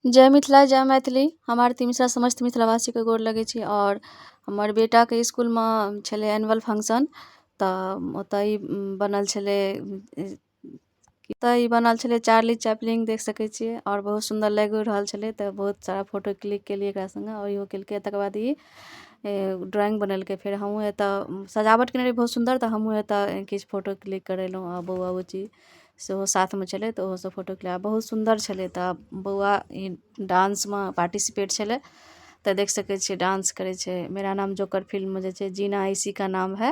जय मिथिला जय मैथिली। हम आरती मिश्रा समस्त मिथिलावासीके गोर लगै छी। आओर हमर बेटाके इसकुलमे छलै एनुअल फंक्शन, तऽ ओतऽ ई बनल छलै, तऽ ई बनल छलै चार्ली चैपलिन, देख सकै छियै। आओर बहुत सुन्दर लागि रहल छलै, तऽ बहुत सारा फोटो क्लिक केलियै एकरा सङ्गे आओर इहो केलकै। तकर बाद ई ड्रॉइंग बनेलकै। फेर हमहूँ एतऽ सजावट केने रहियै बहुत सुन्दर, तऽ हमहूँ एतऽ किछु फोटो क्लिक करेलहुँ। आ बौआ बुच्ची सेहो साथमे छलै, तऽ ओहो सब फोटो क्लिक बहुत सुन्दर छलै। तऽ बौआ ई डांसमे पार्टिसिपेट छलै, तऽ देख सकै छियै डांस करै छै। मेरा नाम जोकर फिल्ममे जे छै, जीना इसी का नाम है,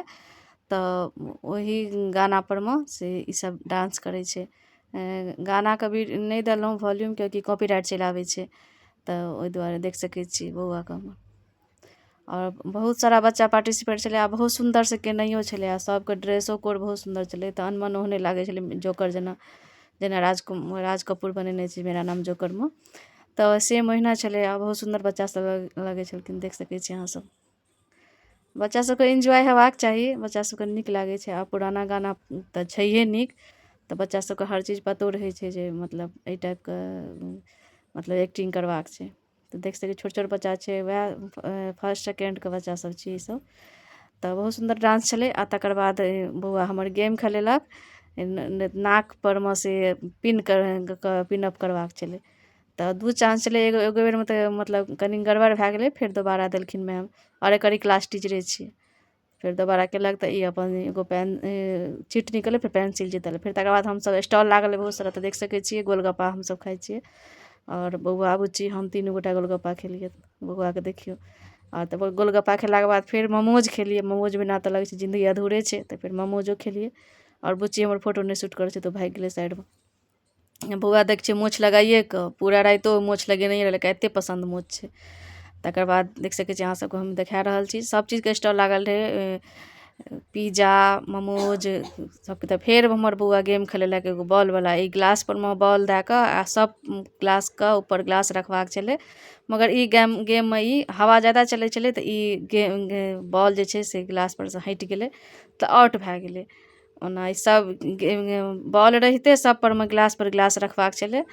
तऽ ओही गाना पर मे से ईसब डांस करै छै। गानाके भी नहि देलहुँ वॉल्यूम, कियाकि कॉपीराइट चलि आबै छै, तऽ ओहि दुआरे। देख सकै छियै बौआके। आओर बहुत सारा बच्चा पार्टिसिपेट छलै आ बहुत सुन्दरसँ केनाइयो छलै आ सबके ड्रेसो कोड बहुत सुन्दर छलै, तऽ अनमन ओहने लागै छलै जोकर जेना, जेना राज कपूर बनेने छै मेरा नाम जोकरमे, तऽ सेम ओहिना छलै। आ बहुत सुन्दर बच्चा सब लगै छलखिन। देख सकै छी अहाँ सब, बच्चा सबके एन्जॉय हेबाक चाही, बच्चा सबके नीक लागै छै। आ पुराना गाना तऽ छैहे नीक, तऽ बच्चा सबके हर चीज पतो रहै छै जे मतलब एहि टाइपके मतलब एक्टिंग करबाक छै। तऽ देख सकै छोट छोट बच्चा छै, वएह फर्स्ट सेकेंडके बच्चा सब छै ईसब, तऽ बहुत सुन्दर डांस छलै। आ तकर बाद बौआ हमर गेम खेलेलक, नाक पर मे से पिन कऽ पिनअप करबाक छलै, तऽ दू चांस छलै। एगो एगो बेरमे तऽ मतलब कनि गड़बड़ भए गेलै। फेर दोबारा देलखिन मैम, आओर एकर ई क्लास टीचरे छियै। फेर दोबारा केलक तऽ ई अपन एगो पेन चिट निकललै, फेर पेंसिल जीतल। फेर तकर बाद हमसब स्टॉल लागल रहै बहुत सारा, तऽ देख सकै छियै गोलगप्पा हमसब खाइ छियै। आओर बौआ बुच्ची हम तीनू गोटा गोलगप्पा खेलियै। बौआके देखियौ। आ तऽ गोलगप्पा खेलाके बाद फेर मोमोज खेलियै। मोमोज बिना तऽ लगै छै जिन्दगी अधूरे छै, तऽ फेर मोमोजो खेलियै। आओर बुच्ची हमर फोटो नहि शूट करै छै, तऽ भागि गेलै साइडमे। बौआ देख छियै मोछ लगाइए कऽ पूरा रातिओ मोछ लगेनहिए रहलै, एते पसन्द मोछ छै। तकर बाद देख सकै छी अहाँ सबके हम देखा रहल छी, सब चीजके स्टॉल लागल रहै, पिज्जा, मोमोज सबके। तऽ फेर हमर बौआ गेम खेलेलक एगो बॉलवला, ई गिलास पर मे बॉल दए कऽ आ सब गिलासके ऊपर गिलास रखबाक छलै। मगर ई गेममे ई हवा ज्यादा चलै छलै, तऽ ई गेम बॉल जे छै से गिलास पर सँ हटि गेलै, तऽ आउट भए गेलै। ओना ई सब बॉल रहितै सब पर मे गिलास पर गिलास रखबाक छलै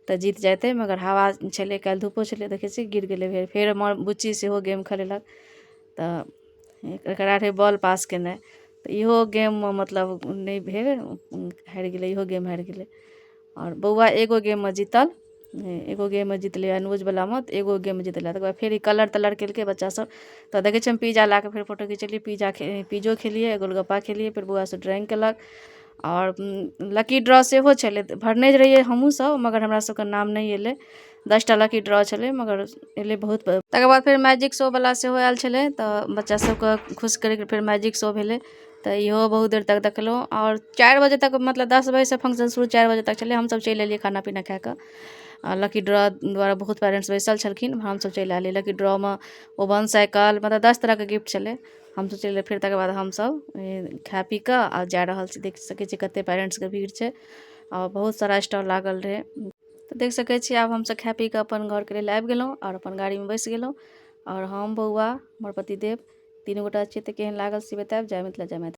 तऽ जीत जैतै, मगर हवा छलै, काल्हि धूपो छलै, देखै छियै गिर गेलै। फेर हमर बुच्ची सेहो गेम खेलेलक, तऽ एकरा रहै बॉल पास केनाइ, तऽ इहो गेममे मतलब नहि भेल, हारि गेलै, इहो गेम हारि गेलै। आओर बौआ एगो गेममे जीतल, एगो गेममे जीतलै अनुजवलामे, तऽ एगो गेममे जीतलै। तकर बाद फेर ई कलर तलर केलकै बच्चासब, तऽ देखै छियै हम पिज्जा लए कऽ फेर फोटो घिचेलियै। पिज्जा पिज्जो खेलियै, गोलगप्पा खेलियै। फेर बौआ सब ड्रॉइंग केलक आओर लकी ड्रॉ सेहो छलै, तऽ भरने रहियै हमहूँसब, मगर हमरा सबके नाम नहि एलै। 10टा लकी ड्रॉ छलै, मगर एलै बहुत। तकर बाद फेर मैजिक शो वला सेहो आयल छलै, तऽ बच्चा सबके खुश करैके फेर मैजिक शो भेलै, तऽ इहो बहुत देर तक देखलहुँ। आओर 4 बजे तक, मतलब 10 बजेसँ फंक्शन शुरू, 4 बजे तक छलै। हमसब चलि एलियै खाना पीना खाए कऽ। आ लकी ड्रॉ द्वारा बहुत पेरेंट्स बैसल छलखिन, हमसब चलि एलियै। लकी ड्रॉमे ओवन, साइकिल, मतलब 10 तरहके गिफ्ट छलै। हमसब चलि एलियै। फेर तकर बाद हमसब खा पी कऽ आ जा रहल छी। देख सकै छी कते पेरेंट्सके भीड़ छै आ बहुत सारा स्टॉल लागल रहै, तऽ देख सकै छी। आब हमसब खा पी कऽ अपन घरके लेल आबि गेलहुँ आओर अपन गाड़ीमे बैस गेलहुँ। आओर हम, बौआ, हमर पतिदेव तीनू गोटा छियै। तऽ केहन लागल से बतायब। जय मिथिला, जय मैथिली।